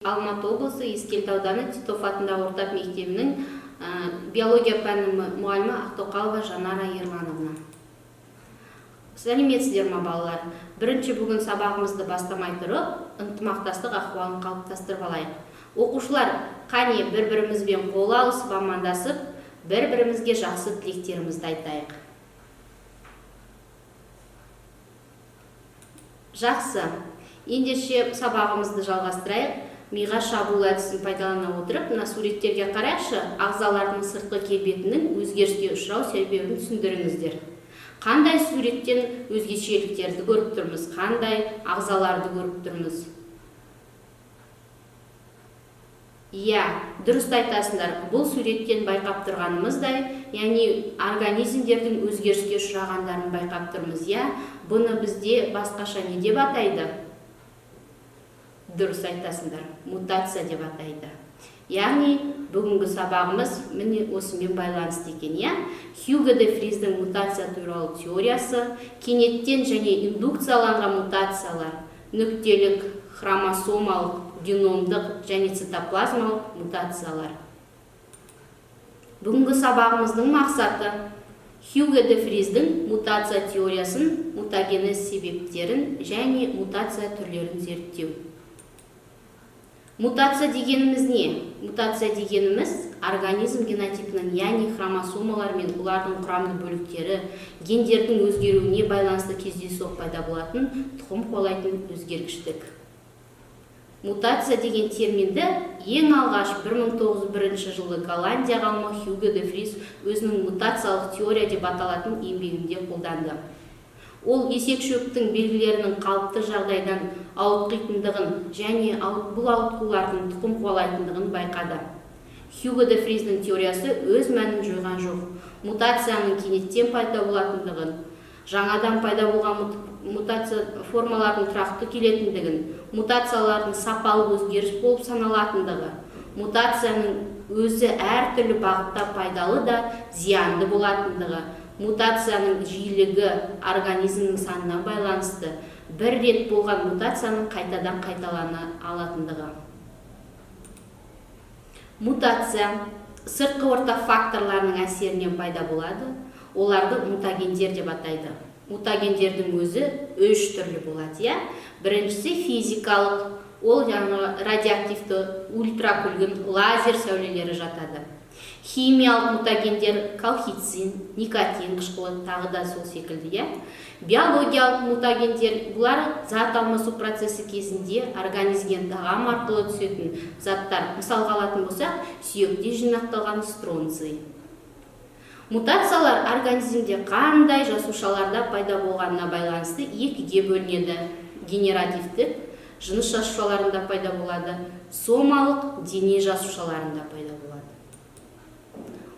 Алматы облысы Ескелді ауданы Титов атындағы орта мектебінің биология пәнінің мұғалімі Ақтоқалова Жанара Ерлановна. Сәлеметсіздер ма, балалар? Бірінші бүгін сабағымызды бастамай тұрып, ынтымақтастық ахуалын қалыптастырып алайық. Оқушылар, қане, бір-бірімізбен қол алысып, амандасып, бір-бірімізге жақсы тілектерімізді айтайық. Жақсы. Ендеше сабағымызды жалғастырайық. Миға шабуыл әдісін пайдалана отырып, мына суреттерге қарайықшы, ағзалардың сыртқы келбетінің өзгеріске ұшырау себебін түсіндіріңіздер. Қандай суреттен өзгешеліктерді көріп тұрмыз, қандай ағзаларды көріп тұрмыз? Иә, дұрыс айтасыңдар. Бұл суреттен байқап тұрғанымыздай, яғни организмдердің өзгеріске ұшырағандарын байқап тұрмыз, иә? Бұны бізде басқаша не деп атайды? Дұрыс айтасыңдар, мутация деп атайды. Яғни бүгінгі сабағымыз міне осымен байланысты екен, иә? Хьюго де Фриздің мутация туралы теориясы, кенеттен және индукцияланған мутациялар, нүктелік, хромосомалық, геномдық және цитоплазмалық мутациялар. Бүгінгі сабағымыздың мақсаты Хьюго де Фриздің мутация теориясын, мутагенез себептерін және мутация түрлерін зерттеу. Мутация дегеніміз не? Мутация дегеніміз организм генотипінің, яғни хромосомалар мен олардың құрамды бөліктері, гендердің өзгеруіне байланысты кездейсоқ пайда болатын тұқым қуалайтын өзгергіштік. Мутация деген терминді ең алғаш 1901 жылы Голландия ғалымы Хьюго де Фриз өзінің мутациялық теория деп аталатын еңбегінде қолданды. Ол есекшөптің белгілерінің қалыпты жағдайдан ауытқитындығын және бұл ауытқулардың тұқым қуалайтындығын байқады. Хьюго де Фриздің теориясы өз мәнін жойған жоқ. Мутацияның кенеттен пайда болатындығын, жаңадан пайда болған мутация формалардың тұрақты келетіндігін, мутациялардың сапалы өзгеріс болып саналатындығы, мутацияның өзі әртүрлі бағытта пайдалы да зиянды болатындығы, мутацияның жиілігі организмнің санына байланысты, бір рет болған мутацияның қайтадан қайталана алатындығы. Мутация сыртқы орта факторларының әсерінен пайда болады. Оларды мутагендер деп атайды. Мутагендердің өзі үш түрлі болады, иә? Біріншісі физикалық, ол жаңағы радиоактивті ультракүлгін лазер сәулелері жатады. Химиялық мутагендер колхицин, никотин қышқылы, тағы да сол секілді, иә? Биологиялық мутагендер, бұлар зат алмасу процесі кезінде организмге тағам арқылы түсетін заттар. Мысалға алатын болсақ, сүйекте жинақталған стронций. Мутациялар организмде қандай жасушаларда пайда болғанына байланысты екіге бөлінеді. Генеративтік, жыныс жасушаларында пайда болады, сомалық, дене жасушаларында пайда болады.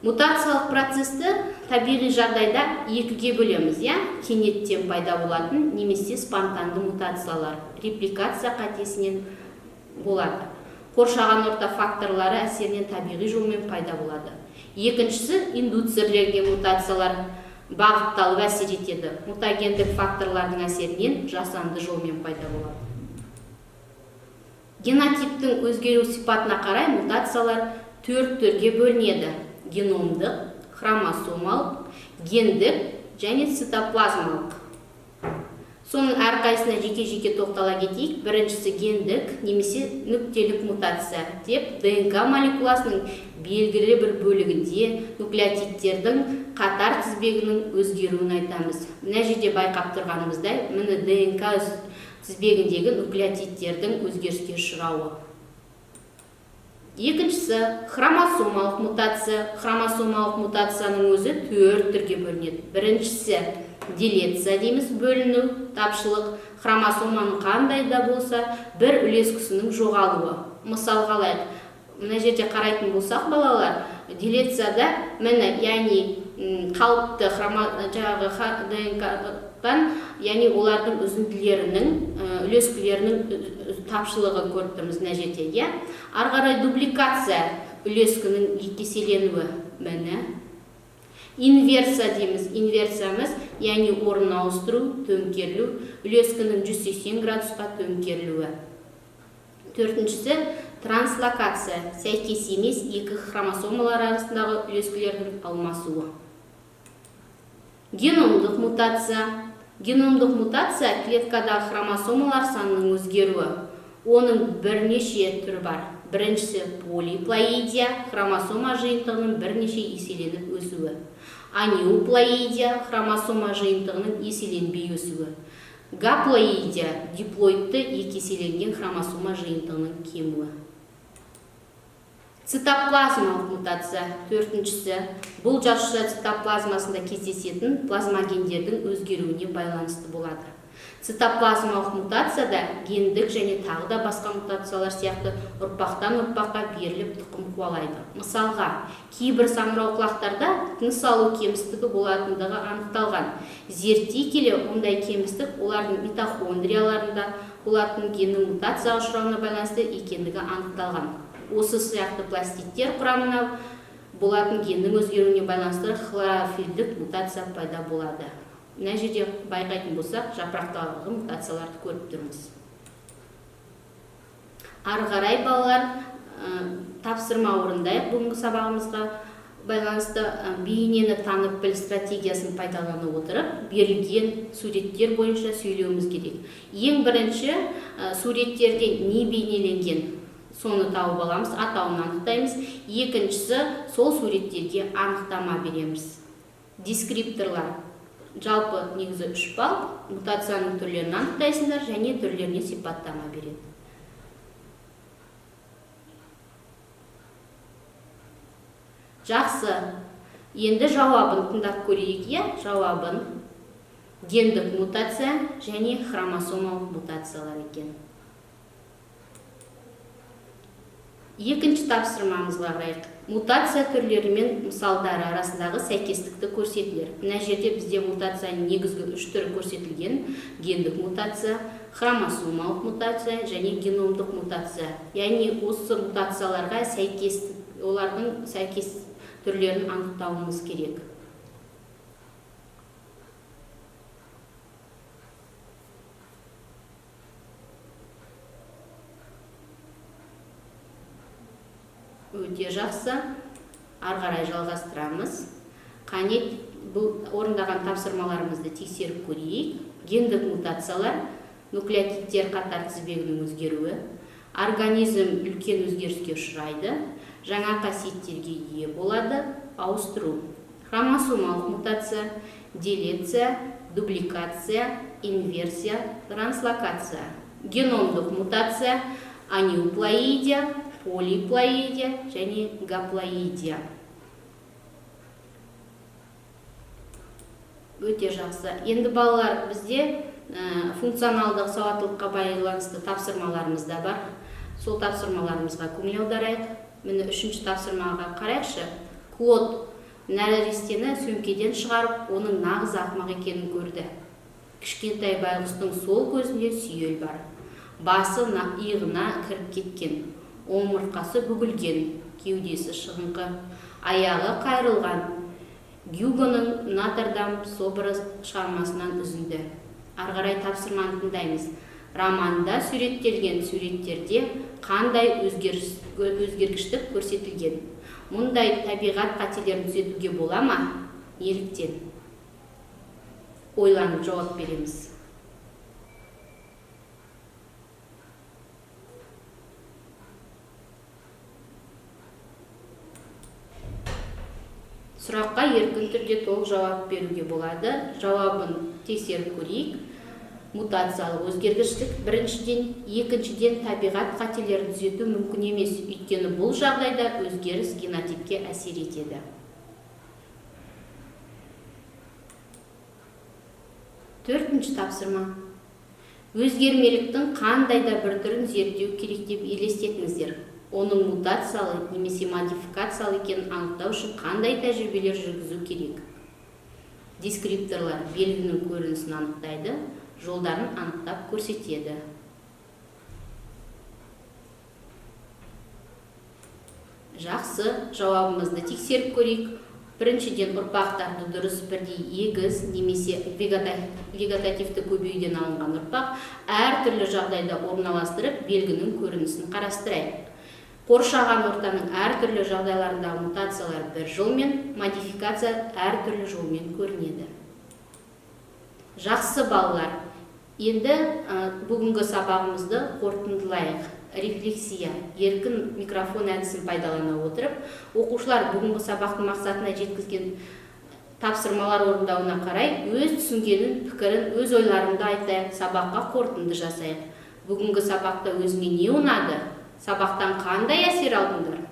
Мутациялық процесті табиғи жағдайда екіге бөлеміз, иә? Кенеттен пайда болатын немесе спонтанды мутациялар репликация қатесінен болады. Қоршаған орта факторлары әсерінен табиғи жолмен пайда болады. Екіншісі индуцирленген мутациялар бағытталып әсер етеді. Мутагендік факторлардың әсерінен жасанды жолмен пайда болады. Генотиптің өзгеру сипатына қарай мутациялар төрт түрге бөлінеді. Геномдық, хромосомалық, гендік және цитоплазмалық. Соның әрқайсысына жеке-жеке тоқтала кетейік. Біріншісі гендік немесе нүктелік мутация деп ДНК молекуласының белгілі бір бөлігінде нуклеотидтердің қатар тізбегінің өзгеруін айтамыз. Мына жерде байқап тұрғанымыздай, міне ДНК тізбегіндегі нуклеотидтердің өзгеріске ұшырауы. Екіншісі хромосомалық мутация. Хромосомалық мутацияның өзі төрт түрге бөлінеді. Біріншісі делеция дейміз, бөліну, тапшылық, хромосоманың қандай да болса бір үлескісінің жоғалуы. Мысалға алайық, мына жерде қарайтын болсақ, балалар, делецияда міне, яғни қалыпты жаңағы ДНК-дан, яғни олардың үзінділерінің, үлескілерінің тапшылығын көріп тұрмыз мына жерде, иә? Ары қарай дубликация, үлескінің екі еселенуі, міне. Инверсия дейміз, инверсиямыз, яғни орын ауыстыру, төңкерілу, үлескінің 180 градусқа төңкерілуі. Төртіншісі Транслокация сәйкес емес екі хромосомалар арасындағы үлескілердің алмасуы. Геномдық мутация. Геномдық мутация клеткадағы хромосомалар санының өзгеруі. Оның бірнеше түрі бар. Біріншісі полиплоидия, хромосома жиынтығының бірнеше еселеніп өсуі. Анеуплоидия, хромосома жиынтығының еселенбей өсуі. Гаплоидия, диплоидты екі еселенген хромосома жиынтығының кемуі. Цитоплазмалық мутация, төртіншісі, бұл жасуша цитоплазмасында кездесетін плазмогендердің өзгеруіне байланысты болады. Цитоплазмалық мутацияда гендік және тағы да басқа мутациялар сияқты ұрпақтан ұрпаққа беріліп тұқым қуалайды. Мысалға, кейбір саңырауқұлақтарда тыныс алу кемістігі болатындығы анықталған. Зерттей келе ондай кемістік олардың митохондрияларында болатын геннің мутацияға ұшырауына байланысты екендігі анықталған. Осы сияқты пластидтер құрамына болатын геннің өзгеруіне байланысты хлорофилдік мутация пайда болады. Мына жерде байқайтын болсақ, жапырақтағы мутацияларды көріп тұрмыз. Ары қарай балалар, тапсырма орындайық бүгінгі сабағымызға байланысты. Бейнені танып біл стратегиясын пайдалана отырып, берілген суреттер бойынша сөйлеуіміз керек. Ең бірінші суреттерде не бейнеленген, соны тауып аламыз, атауын анықтаймыз. Екіншісі, сол суреттерге анықтама береміз. Дескрипторлар. Жалпы негізі 3 балл, мутацияның түрлерін анықтайсыңдар және түрлеріне сипаттама береді. Жақсы. Енді жауабын тыңдап көрейік, иә? Жауабын гендік мутация және хромосомалық мутациялар екен. Екінші тапсырмамызға қарайық. Мутация түрлері мен мысалдары арасындағы сәйкестікті көрсетілер. Мына жерде бізде мутацияның негізгі 3 түрі көрсетілген. Гендік мутация, хромосомалық мутация және геномдық мутация. Яғни осы мутацияларға сәйкес, олардың сәйкес түрлерін анықтауымыз керек. Өте жақсы. Ары қарай жалғастырамыз. Қане, бұл орындаған тапсырмаларымызды тексеріп көрейік. Гендік мутациялар, нуклеотидтер қатар тізбегінің өзгеруі, организм үлкен өзгеріске ұшырайды, жаңа қасиеттерге ие болады, ауыстыру. Хромосомалық мутация, делеция, дубликация, инверсия, транслокация. Геномдық мутация, анеуплоидия, полиплоидия және гаплоидия. Өте жақсы. Енді балалар, бізде функционалдық сауаттылыққа байланысты тапсырмаларымыз да бар. Сол тапсырмаларымызға көңіл аударайық. Міне үшінші тапсырмаға қарайықшы. Клод нәрестені сөмкеден шығарып, оның нағыз ақымақ екенін көрді. Кішкентай байғұстың сол көзінде сүйел бар. Басы иығына кіріп кеткен. Омыртқасы бүгілген, кеудесі шығыңқы, аяғы қайырылған. Гюгоның Нотр-Дам соборы шығармасынан үзінді. Ары қарай тапсырманы тыңдаймыз. Романда суреттелген суреттерде қандай өзгергіштік көрсетілген? Мұндай табиғат қателерін түзетуге бола ма? Неліктен? Ойланып жауап береміз. Сұраққа еркін түрде толық жауап беруге болады. Жауабын тексеріп көрейік. Мутациялық өзгергіштік біріншіден, екіншіден табиғат қателерін түзету мүмкін емес, өйткені бұл жағдайда өзгеріс генотипке әсер етеді. Төртінші тапсырма. Өзгермеліктің қандай да бір түрін зерттеу керек деп елестетіңіздер. Оның мутациялы немесе модификациялы екенін анықтау үшін қандай тәжірибелер жүргізу керек? Дескрипторлар белгінің көрінісін анықтайды, жолдарын анықтап көрсетеді. Жақсы, жауабымызды тексеріп көрейік. Біріншіден, ұрпақтарды дұрыс бірдей егіз немесе вегетативті көбеюден алынған ұрпақ әртүрлі жағдайда орналастырып, белгінің көрінісін қарастырайық. Қоршаған ортаның әртүрлі жағдайларындағы мутациялар бір жолмен, модификация әртүрлі жолмен көрінеді. Жақсы, балалар, енді бүгінгі сабағымызды қорытындылайық. Рефлексия, еркін микрофон әдісін пайдалана отырып, оқушылар бүгінгі сабақтың мақсатына жеткізген тапсырмалар орындауына қарай өз түсінгенін, пікірін, өз ойларыңды айтайық, сабаққа қорытынды жасайық. Бүгінгі сабақта өзіңе не ұнады? Сабақтан қандай әсер алдыңдар?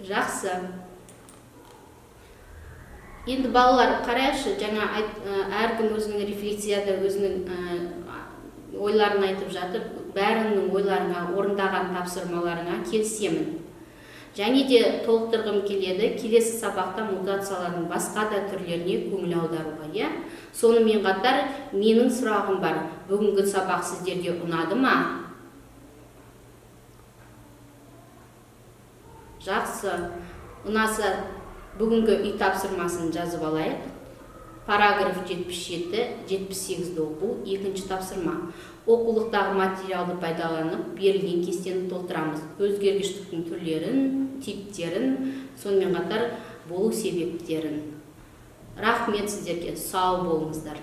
Жақсы. Енді балалар, қарайықшы, жаңа әркім өзінің рефлексияда өзінің ойларын айтып жатыр, бәрінің ойларыңа, орындаған тапсырмаларыңа келісемін. Және де толықтырғым келеді, келесі сабақта мутациялардың басқа да түрлеріне көңіл аударуға, иә? Сонымен қатар менің сұрағым бар. Бүгінгі сабақ сіздерге ұнады ма? Жақсы. Ұнаса, бүгінгі үй тапсырмасын жазып алайық. Параграф 77, 78-ді оқу, екінші тапсырма. Оқулықтағы материалды пайдаланып, берілген кестені толтырамыз. Өзгергіштіктің түрлерін, типтерін, сонымен қатар болу себептерін. Рахмет сіздерге, сау болыңыздар.